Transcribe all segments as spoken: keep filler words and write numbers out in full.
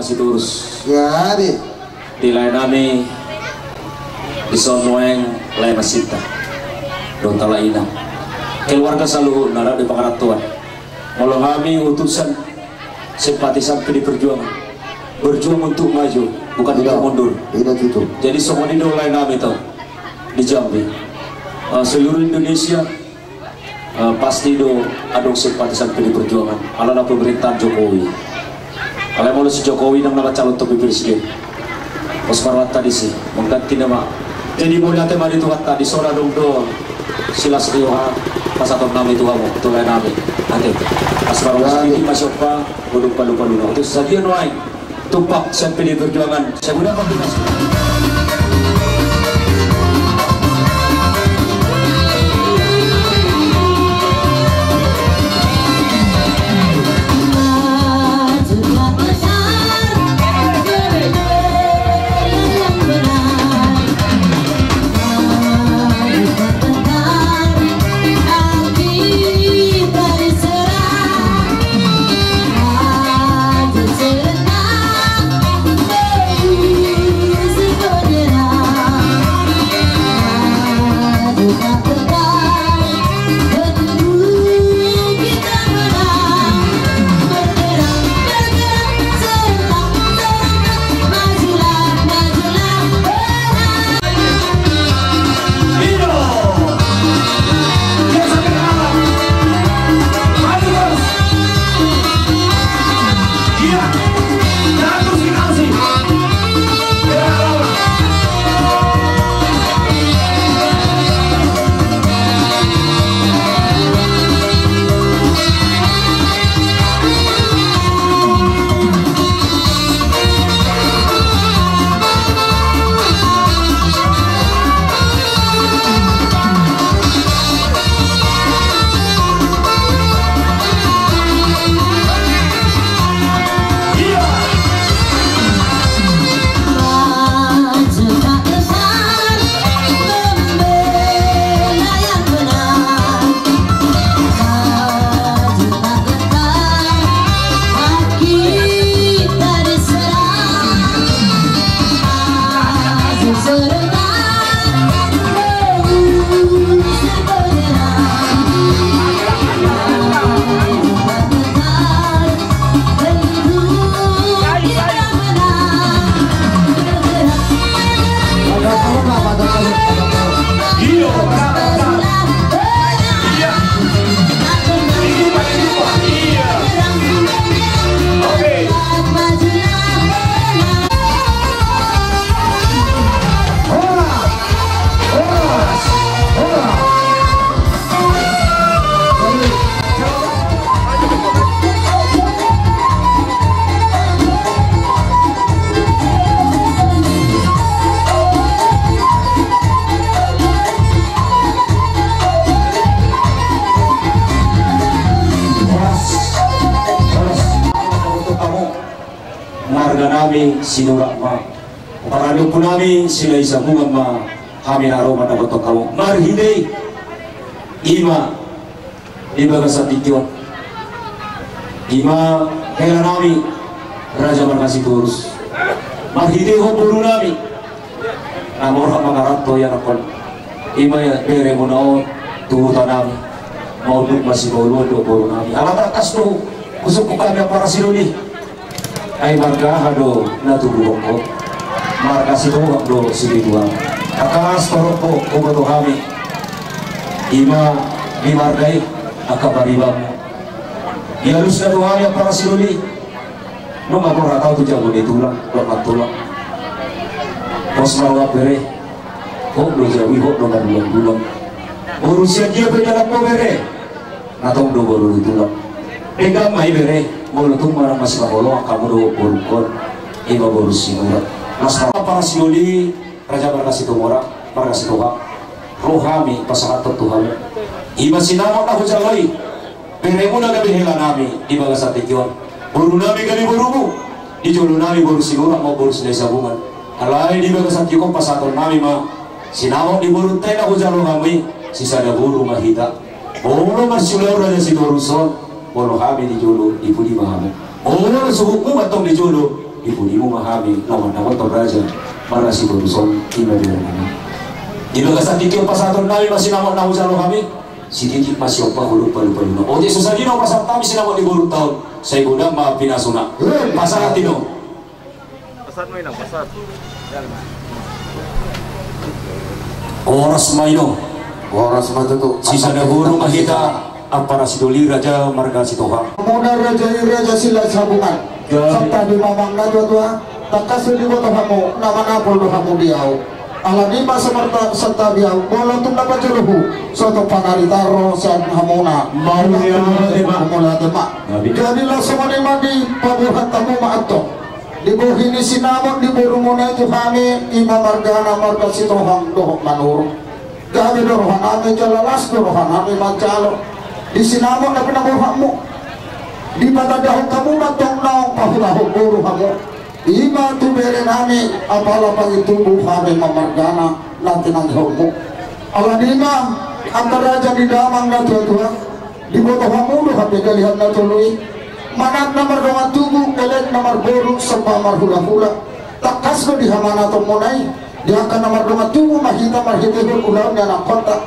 Sitorus. Jadi, di lae nami, di son nuaeng lae na sinta dohot lae na, keluarga saluhutna di pangarantoan. Molo hami utusan simpatisan P D I Perjuangan, berjuang untuk maju, bukan untuk mundur. Jadi songon i do lae nami tu di Jambi, eh, seluruh Indonesia. Eh, pasti do adong simpatisan P D I Perjuangan, alana pemerintahan Jokowi. Alai molo si Jokowi ndang na mancalonhon be presiden, pos ma rohanta disi, mengganti nama. Jadi mauliate ma di Tuhanta, di son adong do silas ni roha pasahaton nami tu hamu, tu lae nami. Ate, as ma roha, sididi ma siompa, godang palu-paluna. Oto, sadia nuaeng tumpak sian P D I Perjuangan. Saya mudah kombinasi. Marga nami Sinurat ma. Parani ompu nami Silahisabungan ma hami na ro mandapothon hamu. Marhite i ma di bagasan tingki on, i ma hela nami Raja Marga Sitorus. Marhite ho boru nami na borhat mangaranto i anakkon, i ma beremuna on tu huta nami. Maunduk ma sipaoloan dohot boru nami. Ala tangkas do husungkun hami ampara sidoli. Ai marga aha do na tubu hongko? Marga Sitohang do Sibituan. Tangkas torop do huboto hami, i ma di marga i angka paribanmu. Dialusna tu hami ampara sidoli. Nunga borhat ahu tu jabu ni tulang dohot mantulang. Pos ma roham bere. Hot do jabu i, hot do mardulang-dulang. Boru sian dia pe dalanmu bere? Na tong do boru ni tulang. Denggan ma i bere, molo tung manang masipangoloan hamu dohot borungkon, i ma boru Sinurat. Las ma ampara sidoli, Raja Marga Situmorang, Marga Sitohang, ro hami pasahathon tu hamu, i ma sinamot na hujalo i. Beremuna gabe hela nami di bagasan tingki on. Boru nami gabe borumu. Di jolo nami boru Sinurat maupun boru Silahisabungan. Alai di bagasan tingki on pasahaton nami ma sinamot ni borunta i na hujalo hamu i, sisada boru ma hita. Molo marsiulaon Raja Sitorus on, molo hami di jolo, di pudi ma hamu. Molo suhutmu ma tong di jolo, Di pudimu ma hami na mandapothon raja marga Sitorus on, ima di dalan nami. Di bagasan tingki on pasahaton nami ma sinamot na hujalo hami. Sititi ma siompa hudok palu-paluna. Otik so sadina pasahat hami sinamot di borunta on, sai godang ma pinasuna. Pasahat i do. Pasahat ma inang, pasahat. Horas ma i do. Horas ma tutu. Sisada boru ma hita. Ampara Sidoli raja marga Sitohang. Muna raja i raja Silahisabungan. Santabi ma amang na tua-tua. Tangkas do diboto hamu na manapul do hamu di ahu. Alani i ma so marta santabi ahu, molo tung na pajolohu, so tung panaritarro sian hamuna. Mauliate ma. Mauliate ma. Jadi laos songon i ma dipaborhat hamu ma antong. Di bohi ni sinamot ni borumuna i tu hami, ima margana marga Sitohang dohot Manurung. Gabe do rohanami jala las do rohanami manjalo di sinamot na pinaborhatmu. Dipatandahon hamu ma antong naung pahulahon boru hamu. Ima tu berenami apala pangintubu hami ma margana na tinangihonmu. Alani i ma angka raja ni damang na tua-tua. Diboto hamu do hape galihan na tolu i. Manat na mardongan tubu, elek na marboru, somba marhula-hula. Tangkas do di hamanatonmuna i. Di angka na mardongan tubu ma hita marhitehon ulaon ni anakkonta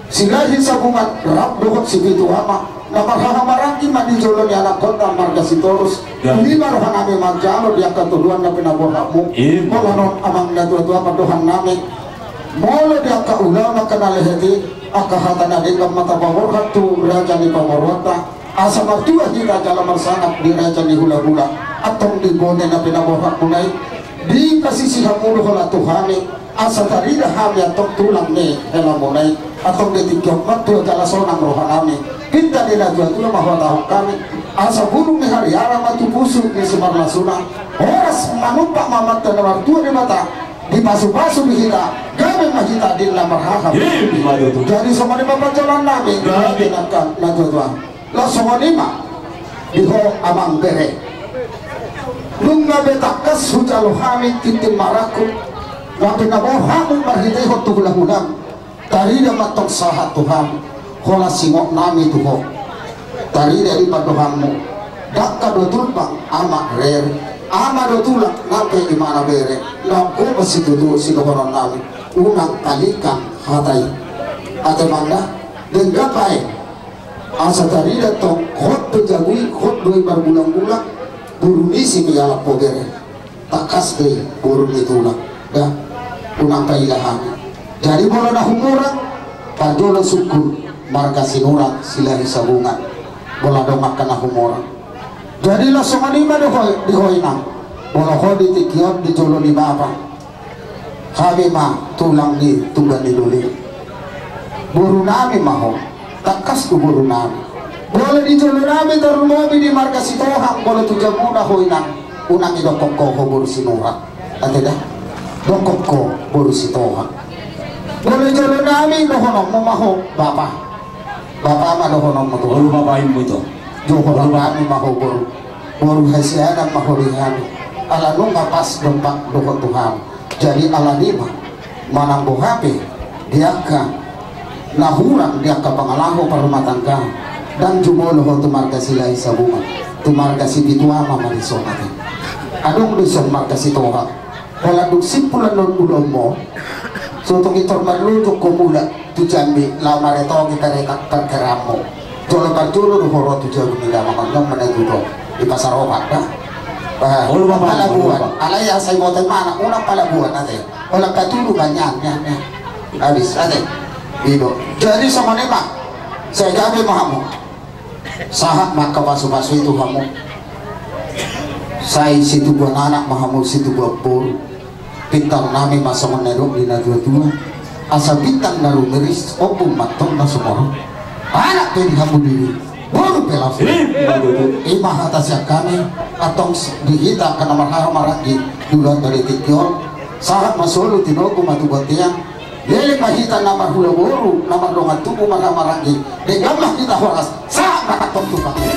Silahisabungan rap dohot Sipitu Ama. Na marhahamaranggi ma di jolo ni anakkonta marga Sitorus. Ima rohanami manjalo di angka tuduan na pinaborhatmu. Molo non amang na tua-tua pandohannami. Molo di angka ulaon angka na lehet i, angka hata na denggan ma tapaborhat tu raja ni pamoruonta, asa martua hita jala marsangap di raja ni hula-hula. Antong di bone na pinaborhatmuna i, dipasisi hamu do holan tu hami, asa tarida hami antong tulang ni helamuna i. Antong di tingki on martua jala sonang rohanami. Pinta ni na tua-tua ma huhatahon hami, asa bulung ni hariara ma tu pusu ni simarlasuna. Horas manumpak ma amanta na martua Debata. Dipasu-pasu di hita, gabe ma hita di na marhaha. Jadi songon i ma panjaloannami. Gabe nangkin na tua-tua. Laos songon i ma di ho amang bere. Nunga be tangkas hujalo hami tintin marangkup na pinaborhatmu marhitehon tu hula-hulam. Tarida ma antong sahat tu hami, holan singot nami tu ho. Tarida di pandohanmu, dangka do tumpang ama rere, ama do tulang nang pe imana bere, nang pe situtu sidohonon nami, unang palingkang hata i. Ate manda, denggan baen. Asa tarida antong hot pe jabu i, hot do i margulang-gulang, boru ni si pe ialap ho bere. Tangkas do i boru ni tulang. Da, unang paila hami. Jadi molo na humurang, parjolo sungkun marga Sinurat, Silahisabungan. Molo adong angka na humurang. Jadi laos songon i ma do ho, di ho inang. Molo ho di tingki on di jolo ni bapa. Hami ma tulang ni Tuga ni Doli. Boru nami ma ho. Tangkas do boru nami. Molo di jolo nami tarlumobi di marga Sitohang, molo tu jamuna ho inang, unang idokkon ho boru Sinurat. Ate da? Dokkon ho boru Sitohang. Molo di jolo nami dohononmu ma ho bapa. Bapa ma dohononmu tu. Boru bapa i ma ito. Dohononmu ma ho boru. Boru hasianan ma ho di hami. Ala nunga pas dompak dohot tu hami. Jadi alani ma manang boha pe di angka na hurang di angka pangalaho parrumatangga, ndang jumolo ho tu marga Silahisabungan, tu marga Sipitu Ama ma dison ate. Adong do dison marga Sitohang. Holan dung simpul annon ulaonmu, so tung i tor marlunjung ho mulak tu Jambi laho maretongi tarekak parkeraanmu. Jolo parjolo do ho ro tu jabu ni damang on, nunga ma na tudo di pasar opat da. Palabuan. Alai asa iboto imana unang palabuan ate. Holan patudu ma nian, nian, nian. Habis ate. I do. Jadi songon i ma. Sai gabe ma hamu. Sahat ma angka pasu-pasu i tu hamu. Sai situbuan anak ma hamu, situbuan boru. Pintangnami ma songon na nidok ni na tua-tua. Asa bintang na rumiris, ombun ma antong na sumorop. Anak pe di hamu diri, boru pe laos. I ma hata sian hami, antong di hita angka na marhaha maranggi di ulaonta di tingki on. Sahat ma solu, tinogu ma tu bontean. Leleng ma hita na marhula boru, na mardongan tubu marhaha maranggi. Denggan ma hita, horas. Sahat ma antong tu pangke.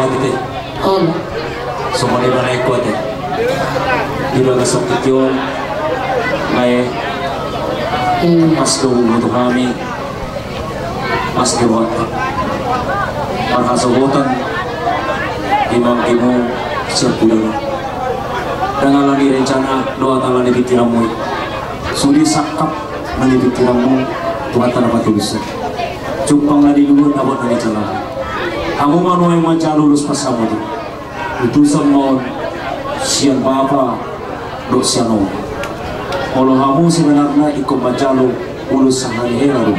Ate. Songon i ma na ingkon ate. Di bagasan tingki on, lae. Pas do huboto hami, pas do hata marhasohotan di manggimu sian pudam. Ndang alani rencana dohot alani pingkiranmu i. Sude sangkap na di pingkiranmu Tuhanta na patulusan. Jumpang na di luhut, dapot na di jalahan. Hamu ma nuaeng manjalo ulos pansamotan. Utusan ma on sian bapa dohot sian oma. Molo hamu sebenarna ingkon manjalo ulos sahali hela do.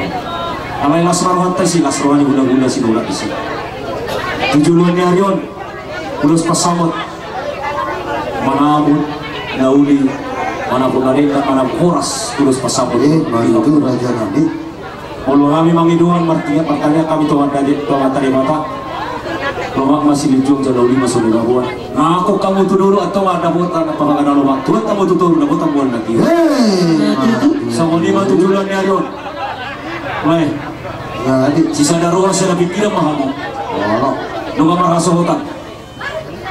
Alai las ma rohanta disi, las roha ni hulahula sinulak disi. Tu joloan ni ari on, ulos pansamot manabun na uli, manabun na denggan, manabun horas ulos pansamot. Eh, manabun raja nami. Molo hami mangidoan, martanya, martanya hami tu Amanta Debata. Lomak ma silinjuang jala uli ma songon i baboan. Nangkok hamu tu dolok, antong ma dapotan, apala na lomak. Tuat hamu tu toru, dapotan ma na tinggi. Hei. Songon i ma tu joloan ni ari on. Lae. Sisada roha, sisada pingkiran ma hamu. Nunga marhasohotan.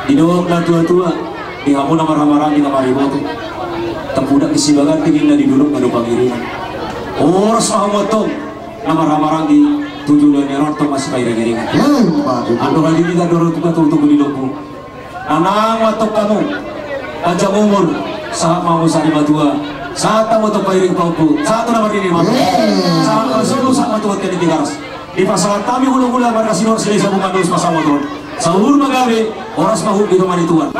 Didok natuatua, di hamu na marhahamaranggi, na mariboto, tapudak ni sibagan dingin na di dolok na do pangiringan. Horas ma hamu antong na marhahamaranggi tu joloan ni ari on, antong ma sipairingiringan. Andorang i hita, andorang tupa togutogu ni lombu. Nanang ma antong hamu, panjang umur, sahat ma hamu saur matua, sahat hamu antong pairing pahompu, sahat tu na marnini ma antong, sahat ma tu solu, sahat ma tu bontean ni Tigaras. Dipasahat hami hulahula marga Sinuar Silesa, bukan ulos pansamot on. Saur ma gabe, horas ma hut di tonga ni Tuhan.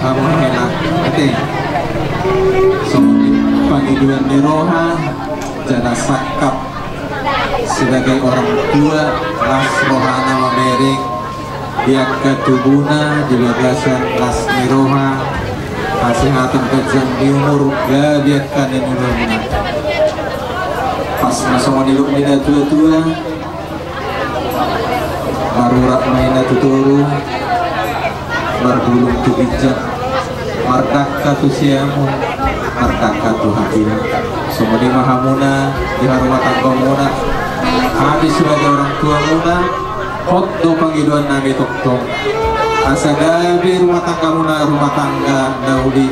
Hamu hela, ate. Songon i pangidoan ni roha, jala sangkap sebagai orang tua, las rohana mamereng di angka tubuna, di bagasan las ni roha, hasehatan, ganjang ni umur, gabe angka na niula muna. Pas ma songon i didok ni natuatua, marurat ma inna tu toru, marbulung tu ginjang, mardangka tu siamun, mardangka tu hatiha. Songon i ma hamuna di harumah tanggamuna. Hami sebagai orang tuamuna, hot do pangidoan nami tongtong, asa gabe rumah tanggamuna rumah tangga na uli,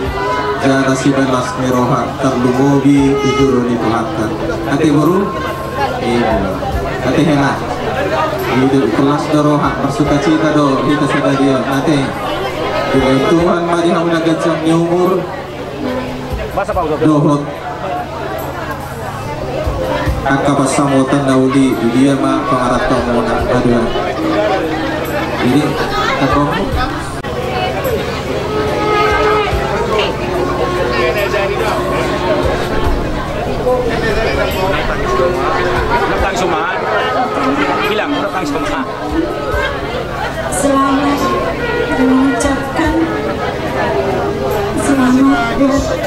jala sibahen las ni roha, tarlumobi di jolo ni Tuhanta. Ate boru. Iya. Ate hela. Ido, ikhlas do roha, marsukacita do hita sadari on. Ate. Dibahen Tuhan ma di hamuna ganjang ni umur dohot angka pansamotan na uli, di dia ma pangarantoanmuna. Adua. Jadi, apa? Selamat mengucapkan selamat buat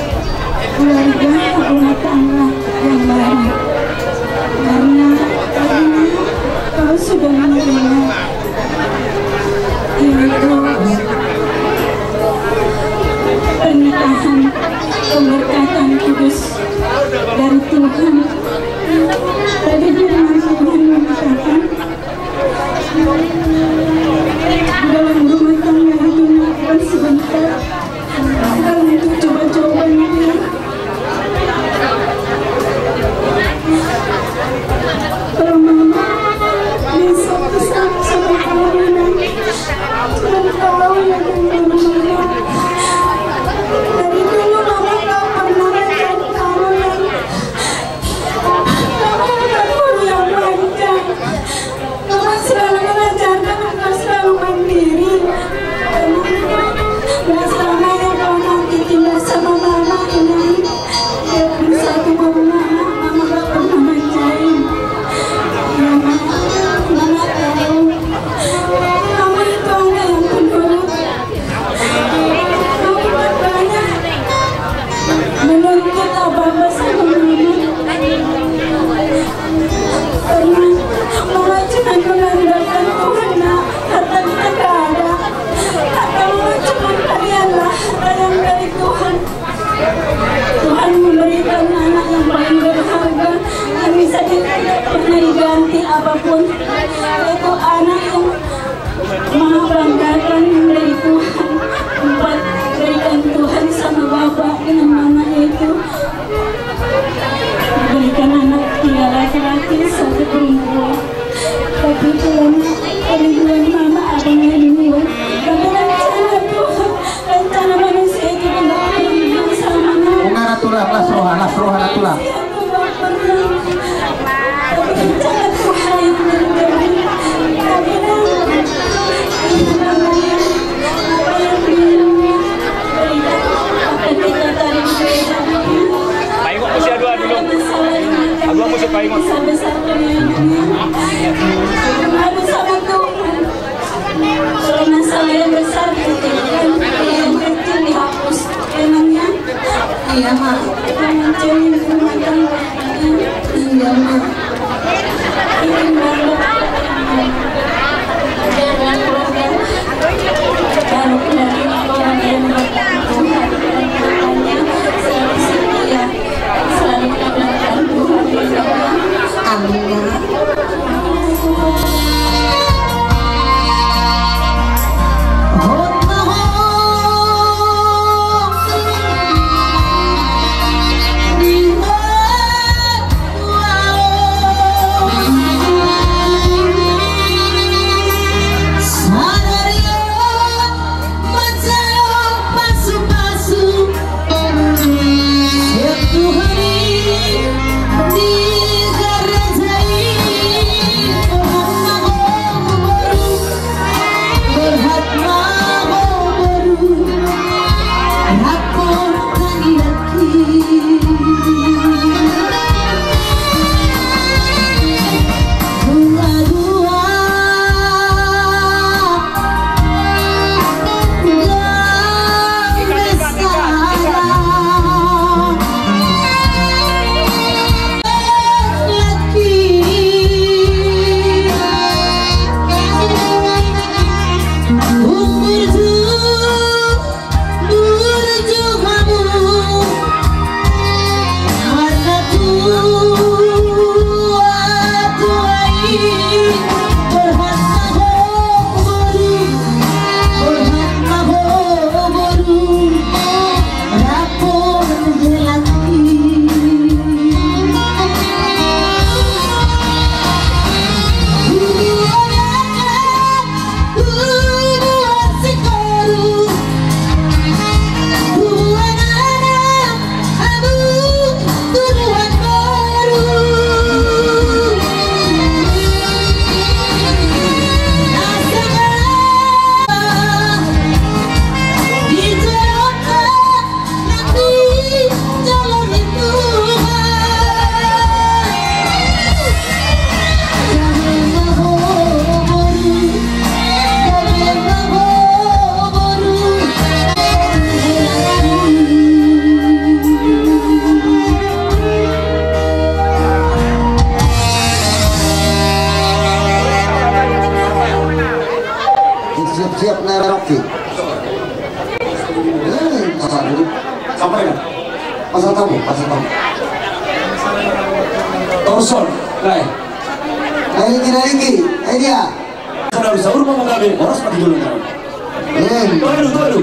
keluarga, rumah tangga yang baru. Karena, karena kau sudah menerima, yaitu pernikahan Pemberkatan kudus dari Tuhan. Tadi firman Tuhan mengatakan, dalam rumah tangga itu bukan sebentar, dalam coba-coba ini. Kalau mama bisa pesan sama kamu, Nak. Cuman tahu ya, Nak, dari dulu mama nggak pernah ngajarin kamu, Nak. Kamu bukan guru yang manja. Mama selalu mengajarkan untuk selalu mandiri. Nggak selamanya kau nanti tinggal sama mama, Inang. Biarpun satu rumah, mama nggak pernah manjain. Mama, mama tahu. Mama itu anak yang penurut. Mama banyak menuntut apa-apa sama mama. Karena mama cuma mengandalkan Tuhan, Nak. Harta kita nggak ada. Harta mama cuma kalian lah, harta yang dari Tuhan. Tuhan memberikan anak yang paling berharga, yang bisa tidak pernah diganti apapun. Yaitu anak yang mama banggakan dari Tuhan. Empat berikan Tuhan sama bapak dengan mama itu. Berikan anak tiga laki-laki, satu perempuan. Tapi Tuhan, kerinduan mama abang ini dua. Tapi rencana Tuhan, rencana manusia itu tidak pernah sama mama. Unga natulang, las roha, las roha natulang. Paingot muse adua dulu. Adua muse paingot. Kalau masalah yang besar, itu kan, yang kecil dihapus. Emangnya? Iya, Mak. Yang kecil di rumah tangga. Iya, Mak. Bikin bangga. Biar bangga. Kalau dari orang yang bertanggung jawab, selalu setia. Selalu didoakan Tuhan. Amin, Mak. Pasal tamu, pasal tamu. Torson, lae. Lae, tingki, lae, tingki. Lae, dia. Saudara, saudara, mau gabe, horas mati dulu, kan? Eh. Tolu, tolu.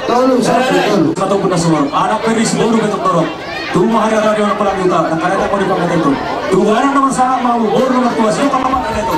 Tolu, satu, tolu. Satu pun nasor. Anak Peris boru bentuk torok. Tunggu hari ada di orang pelang kita. Tak ada tak mau dipakai itu. Tunggu anak nomor sangat mau, boru nomor dua. Siapa nama itu?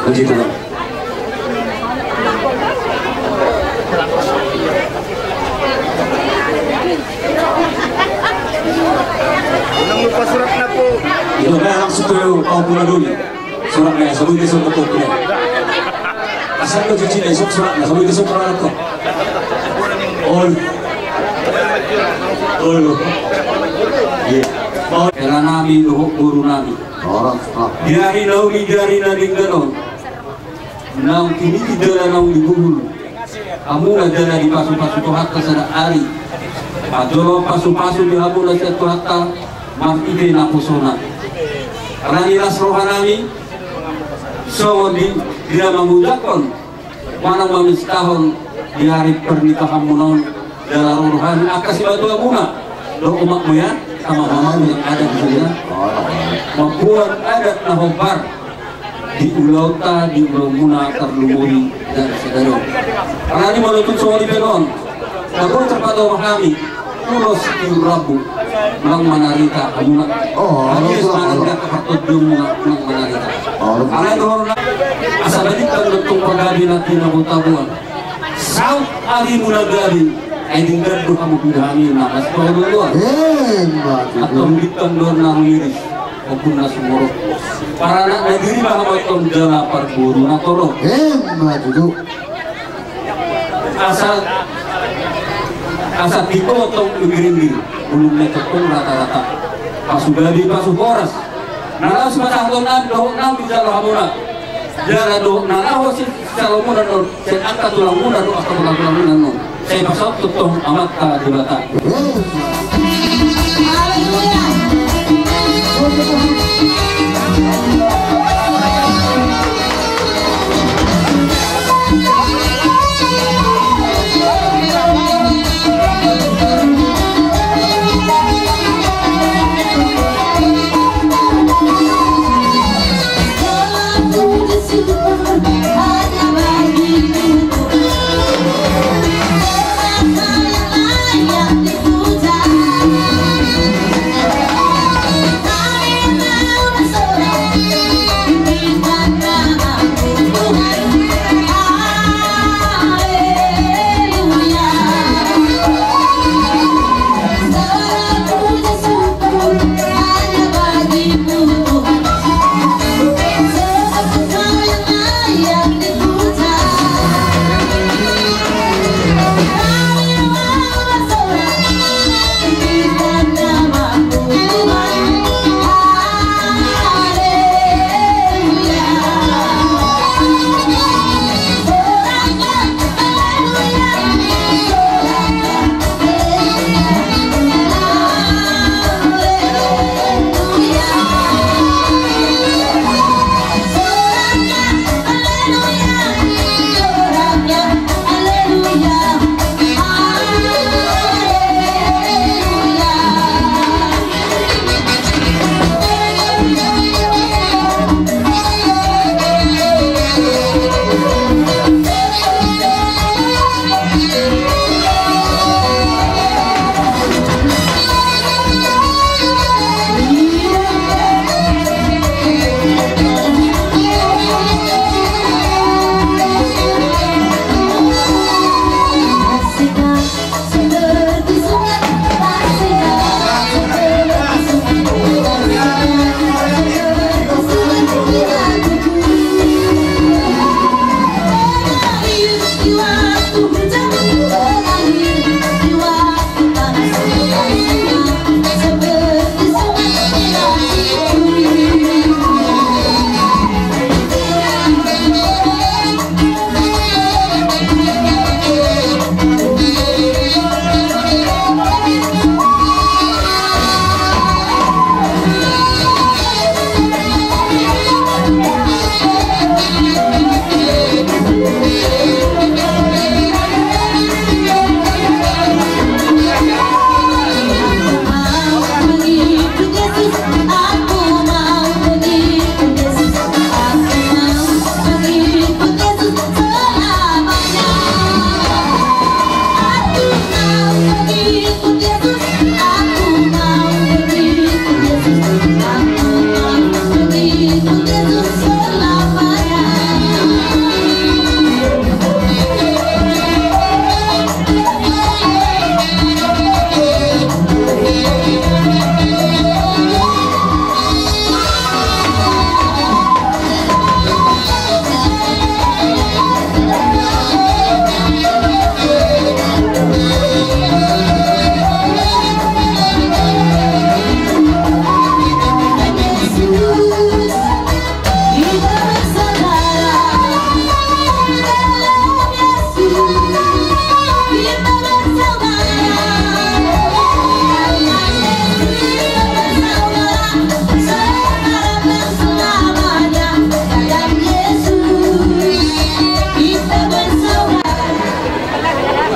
Puji Tuhan. Unang lupa suratna, Pung. Iya, nah, langsung ke Pung Pung dulu. Suratna, sebut itu surat Pung Pung. Asal lo cuci besok suratna, sebut itu surat Pung. Oh. Oh. Iya. Mau hela nami dohot boru nami. Di ari na uli, di ari na denggan on. Naung tiniti jala naung dibuhul. Hamu na jala dipasupasu Tuhanta sada ari. Parjolo pasupasu di hamu na sian Tuhanta marhite naposona. Alani las roha nami songon di, di na mangudakkon manang mamestahon di ari pernikahanmuna on. Jala ro rohana angka simatua muna dohot umak muna, sama mama muna yang ada di sini, ya. Mamboan adat na hombar di ulaonta, di ulaonmuna tarlumobi dari sadari on. Alani molo tung songon i pe on, na boi tarpatupa hami ulos di rambu. Nang manarita hamuna. Oh, agias manang dia kapartondion muna nang manarita. Alai dohononna asa balintang do tong pagabe na tinabo-taboan. Saut arimuna gabe, ai denggan do hamu pinahan i na masipaolo-oloan. Antong bintang do na mangiris, ombun na sumorop. Paranak na diri ma hamu antong jala parboru na torop. Asa, asa tiko tong inggiringgir, bulung na tongtong rata-rata. Pasu gabe, pasu horas. Na laho sipasahaton nami dohot nami jalo hamuna. Jala dohot na laho sisalo muna non, sian angka tulang muna dohot angka tulang-tulang muna non. Sai pasaut tongtong Amanta Debata.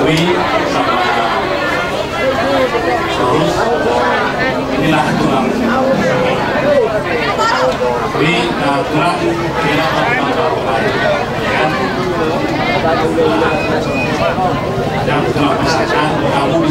Wi, sama terus. Inilah tulang. Wi, eh, tulang, inilah tulang. Ya kan? Yang tulang pasaran, kamu di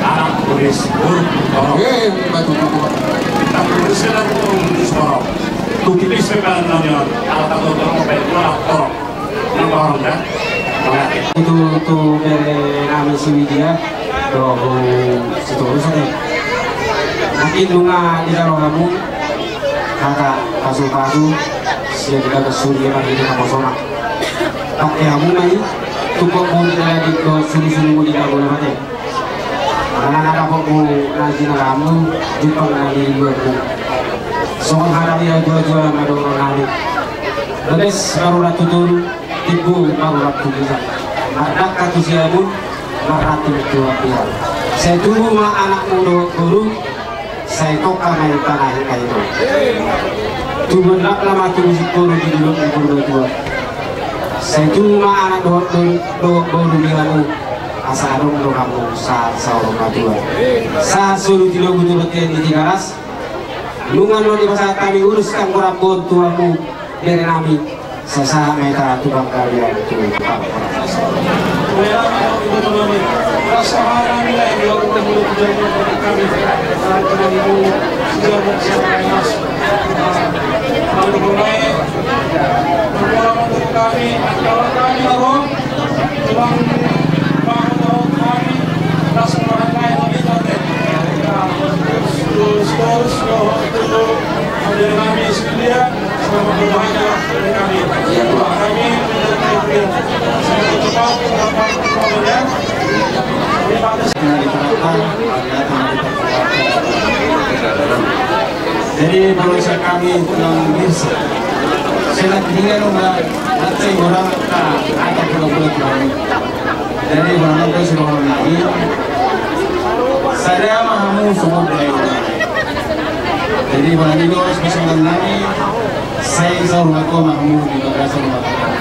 anak Boris Buruk Toro. Eh, betul, betul. Tapi Boris kan aku Boris Toro. Tu tipis pe badan nami on, ala tahu toro pe, ala toro. Nang bahon da. Itu tu bere nami si Widya, dohot si Torus ate. Nangkin nunga dijalo hamu hata pasu-pasu sian di bagas suri, marhite haposona. Pake hamu ma i, tungkot muni na lading dohot sulu-sulu muni na bona mate. Manang na dapotmu na jinalamu, jumpang na di luarmu. Songon hata ni natuatua ma dohonon nami: Babes marurat tu toru, timbo marurat tu ginjang. Mardangka tu siamun, marranting tu ambilan. Sai tubu ma anakmu dohot boru, sai tongka ma i panahi na hito. Tubuan lakna ma tubu singkoru di dolok ni Purbatua. Sai tubu ma anak dohot boru, dohot boru di hamu, asa adong do hamu sahat saur matua. Sahat solu di lobu tu bontean ni Tigaras. Nunga na dipasahat hami ulos tanggo rambon tu hamu bere nami. Sasahat ma hita tu panggabean tu panggabean. Jadi molo sian hami tulang Girsa, sai na tinggal ma, na sai orang ka, ada pulau-pulau tulang. Jadi molo nang tu sirohon nami, sada ma hamu songon dai. Jadi molo nang tu sirohon nami, sai saur matua ma hamu di bagasan rumah tangga.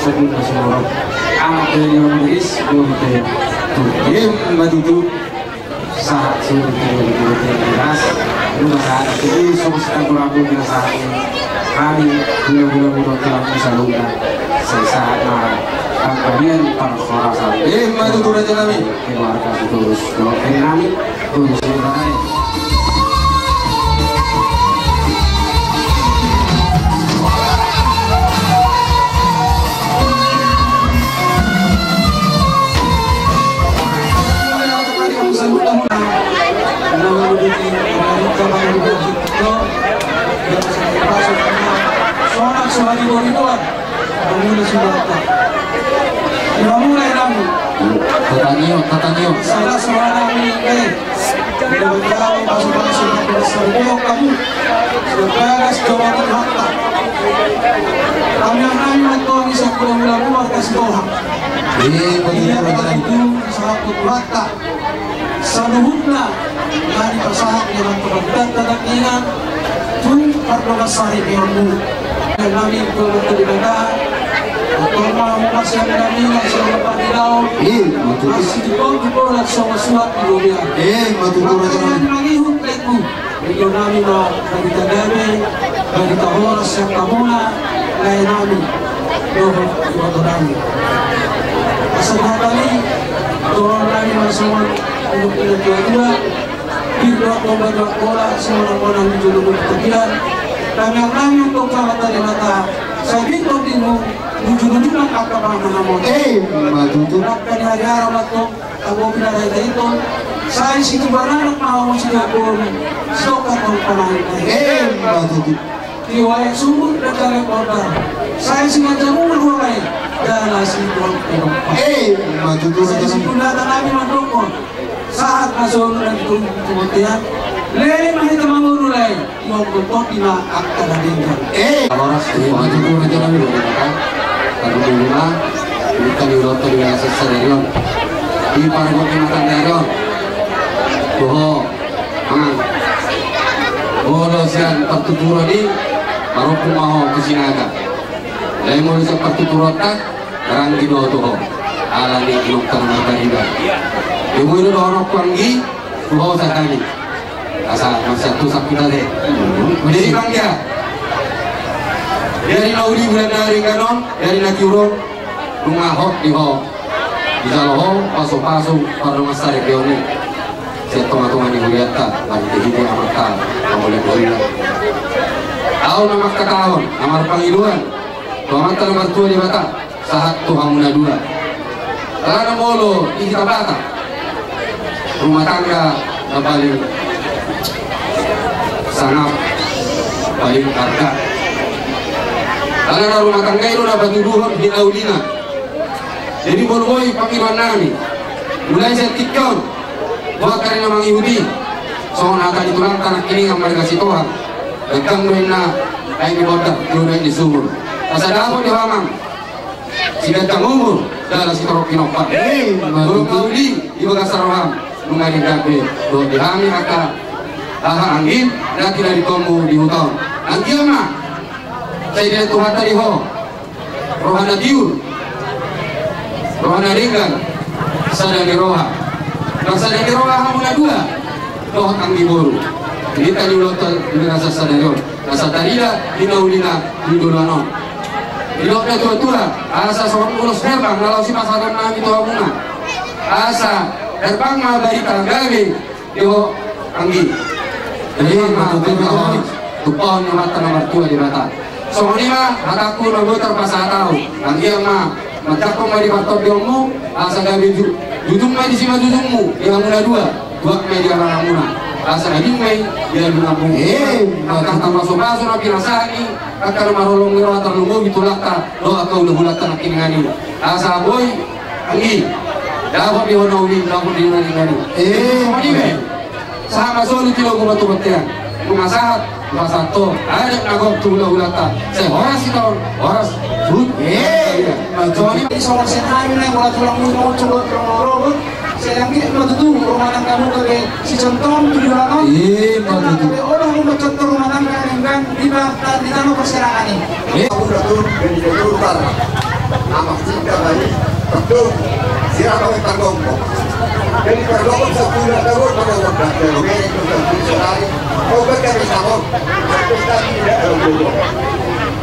Anak dari Inggris, belum tentu. Emma tutu. Sahat sudah tiga puluh tiga belas. Rumah sahat itu, sama kita kurang pun kita sahat. Kami gula-gula muda tulang saluda. Saya sahat ma. Kalian para khorasa. Emma tutu raja nami. Keluarga terus. Doakan kami. Pamula sudah. Pamula inangmu. Tatangion, tatangion. Salah suara ni, eh. Tidak berjalan, masuk, masuk, masuk, masuk, masuk, kamu. Sudah beres, coba di mata. Kami yang nanya, tuan, bisa pulang, pulang, pulang, kasih Tuhan. Iya, betul, iya, betul. Itu, salah satu mata. Saluhutna na nipasahat ni amanta parhata nangkiningan tu pardongansaripeonmu. Nami tu amanta Debata, antong ma hamu marsidaindaingan songon pangkilaon. Iya, betul. Marsidohot tu bolas songon suhat di robean. Iya, betul, betul. Mangihut laengku. Ridonami ma barita damei, barita horas sian hamuna, laenami dohot ibotonami. Asa hata ni, dohononnami ma songon inuk ni natuatua, pir dohot domba dohot bola, songon na monang di jolo ni hita. Tangiangnami tu amanta Debata, sai pintor dimu, bujur-bujur nang angka panganon. Emma tutu. Rangka ni hariara ma antong. Tabo pinaraitai tong, sai situbaranak ma hamu sidohot boru, sidok antong panganon. Emma tutu. Di wae sumur dan jalan kota, sai singanjamur wae, jala situang tong. Emma tutu. Sai situndata nami mandokon, sahat ma solu nang tung tumatian, lele ma hita mangolu lae. Iwa kontoti ma angka na denggan. Eh, horas, iya, maju tu raja nami do. Tadi di rumah, kita di loto di daerah sadari on. Di pargo di mata dari on. Tuho, mangan. Molo sian partuturon i, marompu ma ho tu Sinaga. Lae molo sian partuturon ta, Ranggi do tu ho, ala ni inongta na marbarita. Di boi do dohononku Anggi, tu ho sahali. Asa masa tu sakit ate. Jadi bang dia. Dari na uli bulan dari kanon, dari na tiuron, nunga hot di ho. Dijalo ho, pasu-pasu, pardongansaripeon i. Sian tonga-tonga ni hulianta, bang di hite amanta, pamole hulia. Au na mangkatahon, na marpangidoan. Tu amanta na martua Debata. Sahat tu hamu na dua. Alana molo di hita Batak, rumah tangga na paling sangap, paling arga. Alana rumah tangga i do na patuduhon di na ulina. Jadi molo boi pangidoan nami, mulai sian tingki on, buat kari na mangihut i, songon hata ni tulangta nangkiningan marga Sitohang, ganggang do inna aek ni bonda, tu aek ni sumur. Asa dapot di ho amang. Sigantang umur, jala sitorop pinompar. Eh, molo mauli, di bagasan roham, nunga denggan be, dohot di hami angka, aha Anggi, na tinadinghonmu di huta on. Anggiat ma, sai dilehon Tuhanta di ho, roha na tiur, roha na denggan, sada ni roha. Nang sada ni roha hamu na dua, dohot Anggi boru. Hita di ulaonta di bagasan sadari on. Asa tarida di na ulina di joloan on. Didok na tua-tua, asa songon ulos herbang na laho sipasahaton nami tu hamuna. Asa herbang ma barita gabe di ho Anggi. Jadi, herbang ma barita horas. Tumpahon ni Amanta na martua Debata. Songon i ma hatangku na boi tarpasahat ahu. Anggiat ma Manjangkon ma di partondionmu, asa gabe ju-, jujung ma disi ma jujungmu, di hamu na dua, tuak ma di aranganmuna. Asa ading ma i, di adunganmu. Eh, angka na pasu-pasu na pinasahat i, angka na marholong ni roha tarlumobi tulangta, dohot angka hula-hulanta nangkiningan i. Asa boi, Anggi, dapot di ho na uli, dapot di ho na denggan i. Eh, songon i ma i. Sahat ma solu tu lomo ma tu bontean. Nunga sahat, nunga sahat ho. Adat na gok tu hula-hulanta. Sai horas hita on, horas. Hut. Eh, iya. Songon i. Songon sian hami na, molo tulang muna, coba tulang muna, robot. Sai Anggi ma tutu, rumah tangga muna gabe sicontohon tu joloan on. Iya, ma tutu. Gabe olah muna contoh rumah tangga, denggan, di ba-, di tano parsirangan i. Iya. Aku udah tuh, jadi tutar. Amak cinta bani, betul. Siapa yang tanggung? Jadi, kalau kau bisa punya tanggung, pada orang tua, kalau mereka itu tak bisa lari, kau kan tak bisa ngomong. Tapi tidak ada jodoh.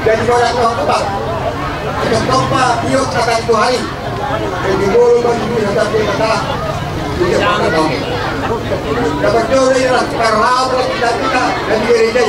Jadi, kalau kau tempat, ada tempat, dia kata itu hari. Jadi, boleh bagi dia, tapi kata, dia mana tahu. Dapat jodoh, ya, karena kita, kita, dan diri ini.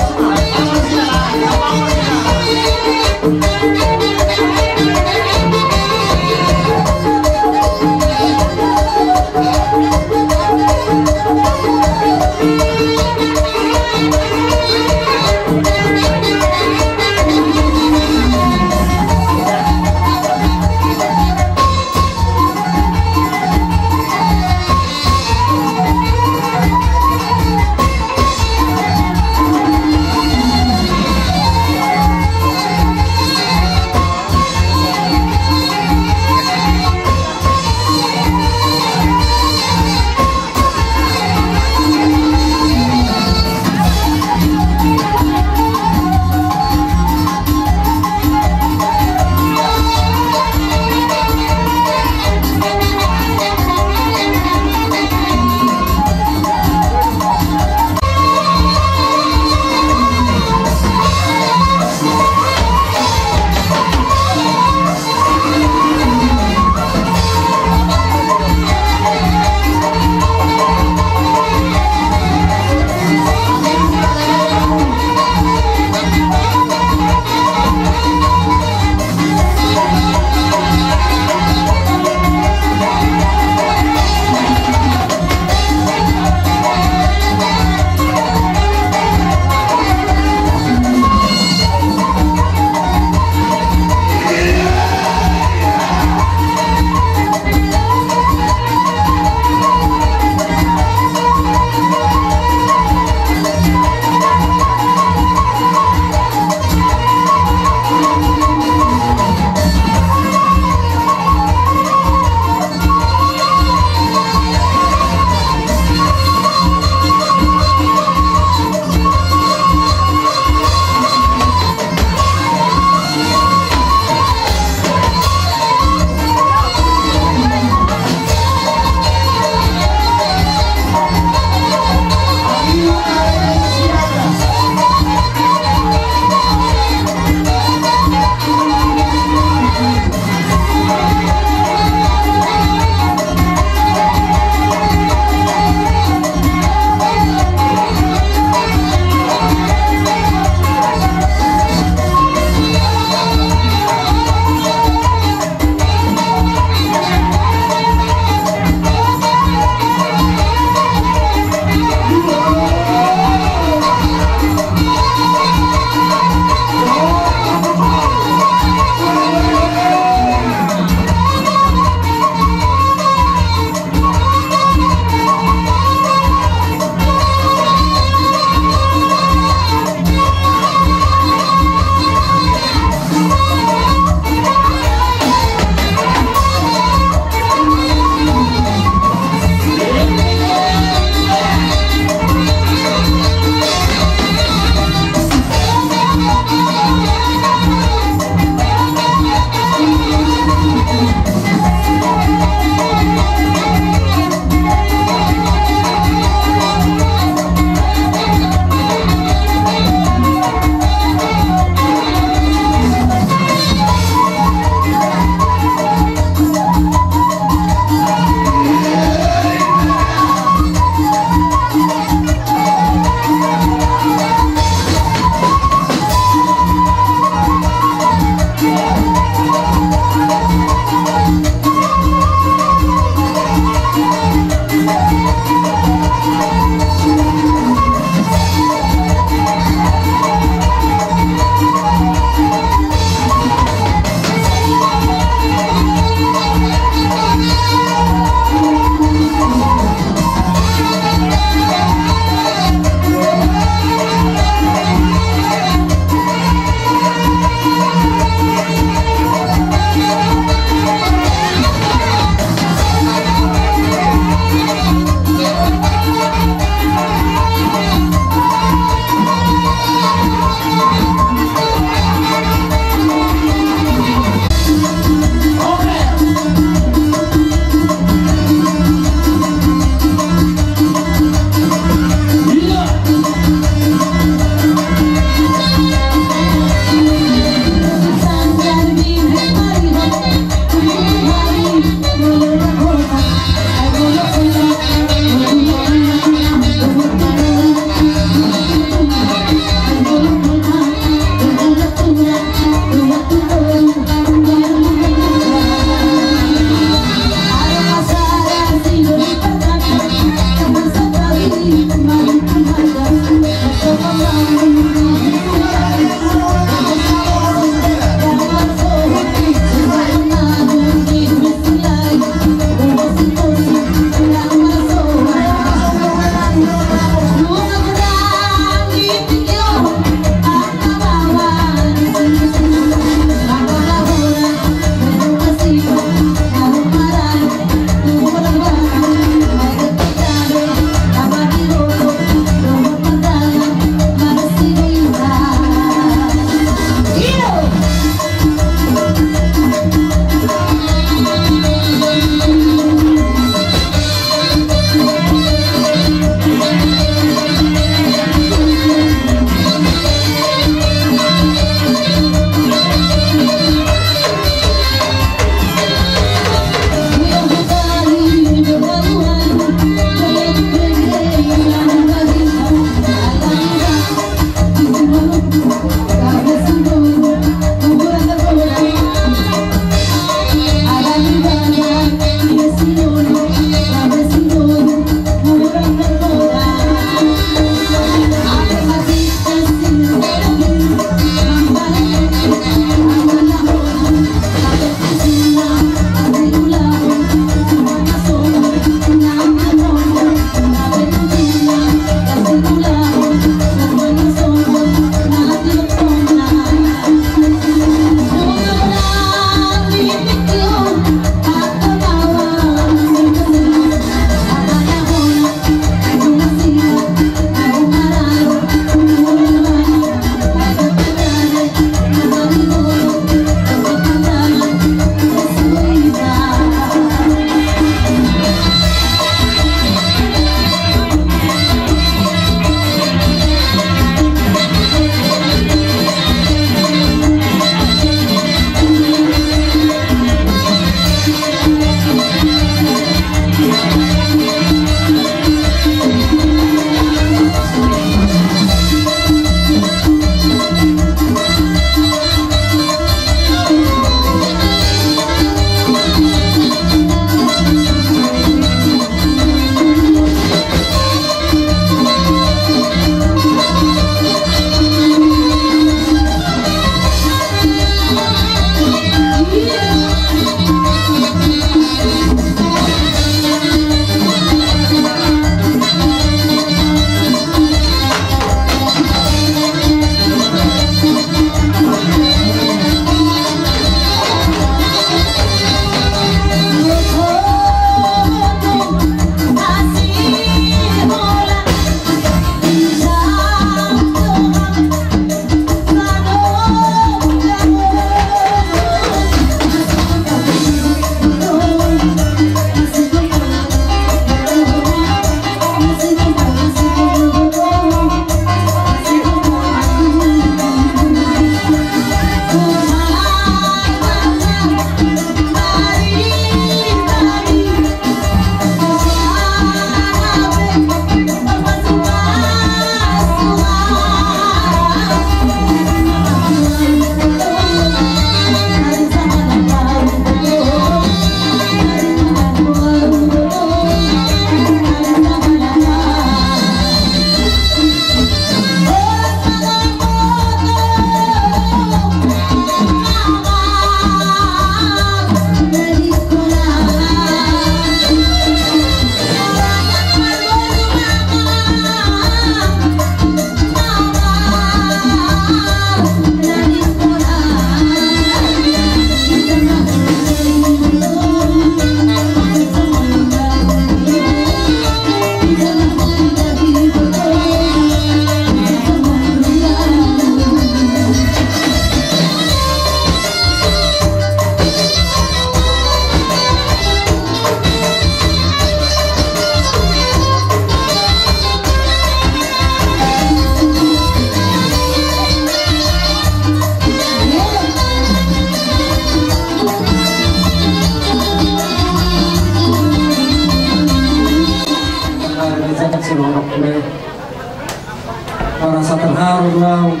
Lalu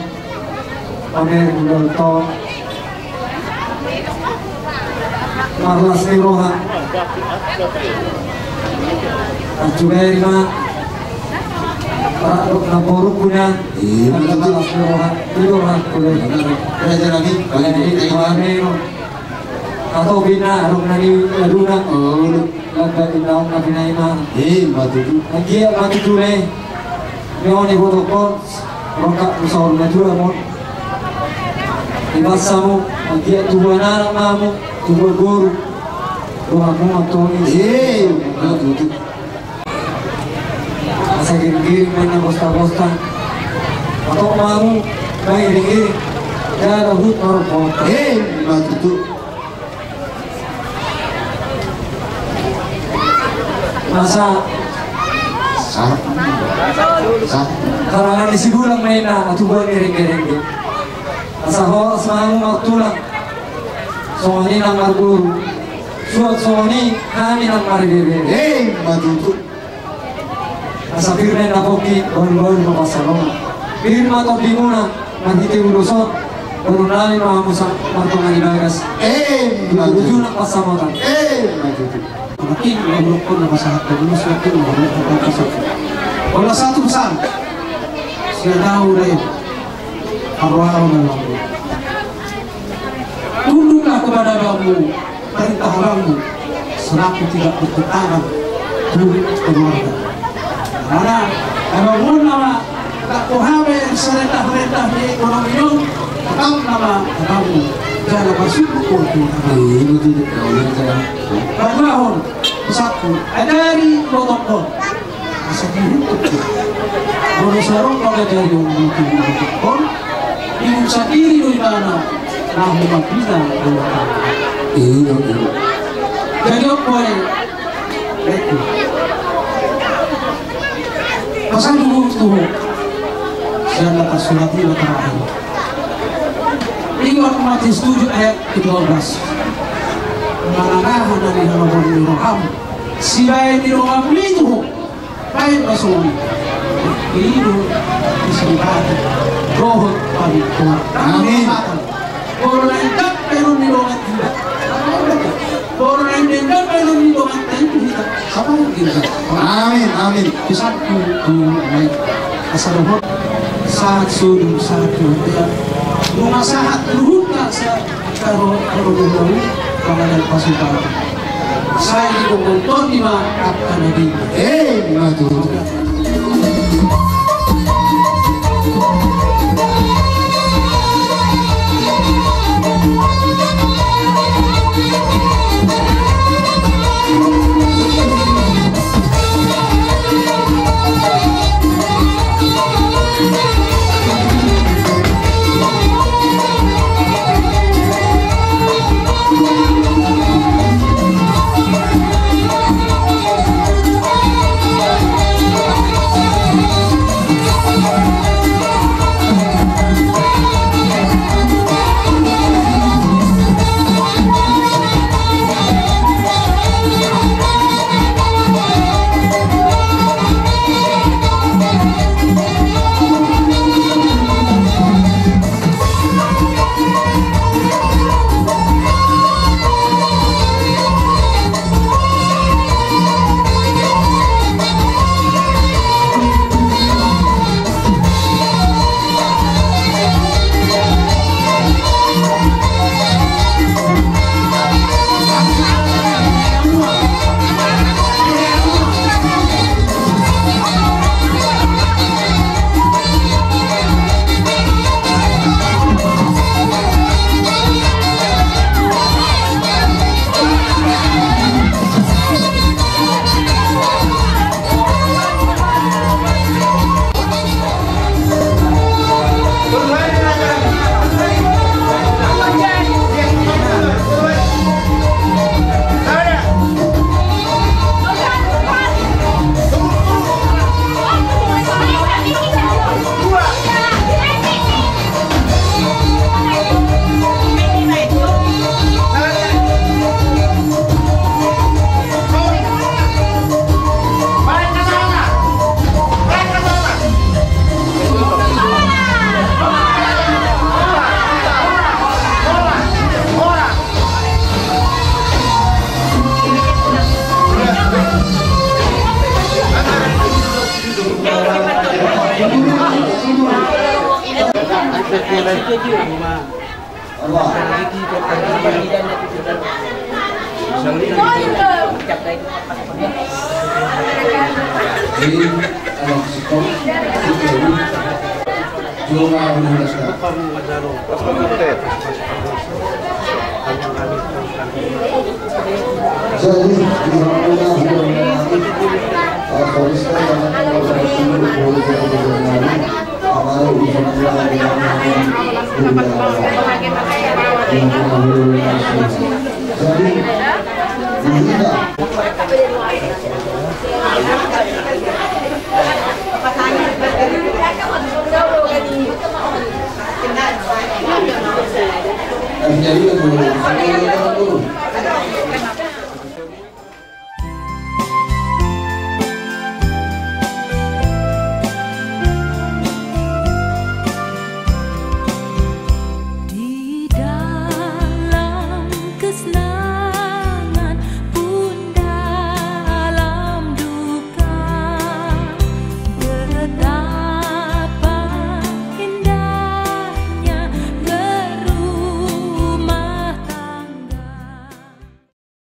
pamer gundal ton. Marlas ni roha. Acu beri ma. Para dok na boru punya. Iya, betul. Marlas ni roha. Itu roha kuda. Benar. Raja Nabi, paling ini, paling ini. Atau bina, arung nani, aduna. Oh. Laga indaung na bina ima. Iya, betul. Lagi ya, mati dulu. Ni on ibotohon, rongkap musaur na jua mon. Ibasa mu, anggiat tubuan anak mamu, tubuan boru. Doa mu mantong i. Eh, betul. Asa giring-giring main na bosta-bosta. Atau mamu, main giring-giring. Jaga hut marupot. Eh, betul. Masa. Sa. Sa. Karangan ni si Bulang main na atubuan ni rengge-rengge. Asa horas mamu martulang. Songon i nang marboru. Suat songon i hami nang maribebere. Eh, betul. Asa pir ma na pongki, baru-baru ma pansalongan. Pir ma tondimuna, marhite ulos on, baru nami ma hamu sa, martonga ni bagas. Eh, betul. Ujung na pansamotan. Eh, betul. Makin, baru pun na pasahat, baru suat pun, baru pun na pasahat. Bola satu besar. Sian au dai. Arwah, arwah, arwah. Tunduklah kepada abangmu, perintah abangmu, selaku tidak bertentangan tu keluarga. Karena abangmu nama tak pohabe serendah-rendah di ekonomi on, tetap nama abangmu, jangan masuk ke. Padahal satu, ajari protokol. Asa dihukum. Molo so ro pangajarion mungkin mungkin on, bingung sandiri do ibana, nahu mambina do. Iya, iya. Jadi apa ya? Itu. Pasal dulu tuh, sian na tarsurat i terakhir. Ingat Matius tujuh ayat kedua belas. Manang aha na nihaholongan ni roham, sibaen ni roham i tutu. Baen ma songon i. I do, i sipata dohot pamingkoan. Amin. Boru na indak peron ni dongan indak. Boru na indak peron ni dongan indak. Apa lagi? Amin, amin. Pesanku tu naik. Asa dohot sahat sudut sahat tu. Nunga sahat luhutna sa. Karo, karo dulu, panganan pasukan. Sai di bongkol tondi ma, angka na di. Eh, ma tutu. Jadi,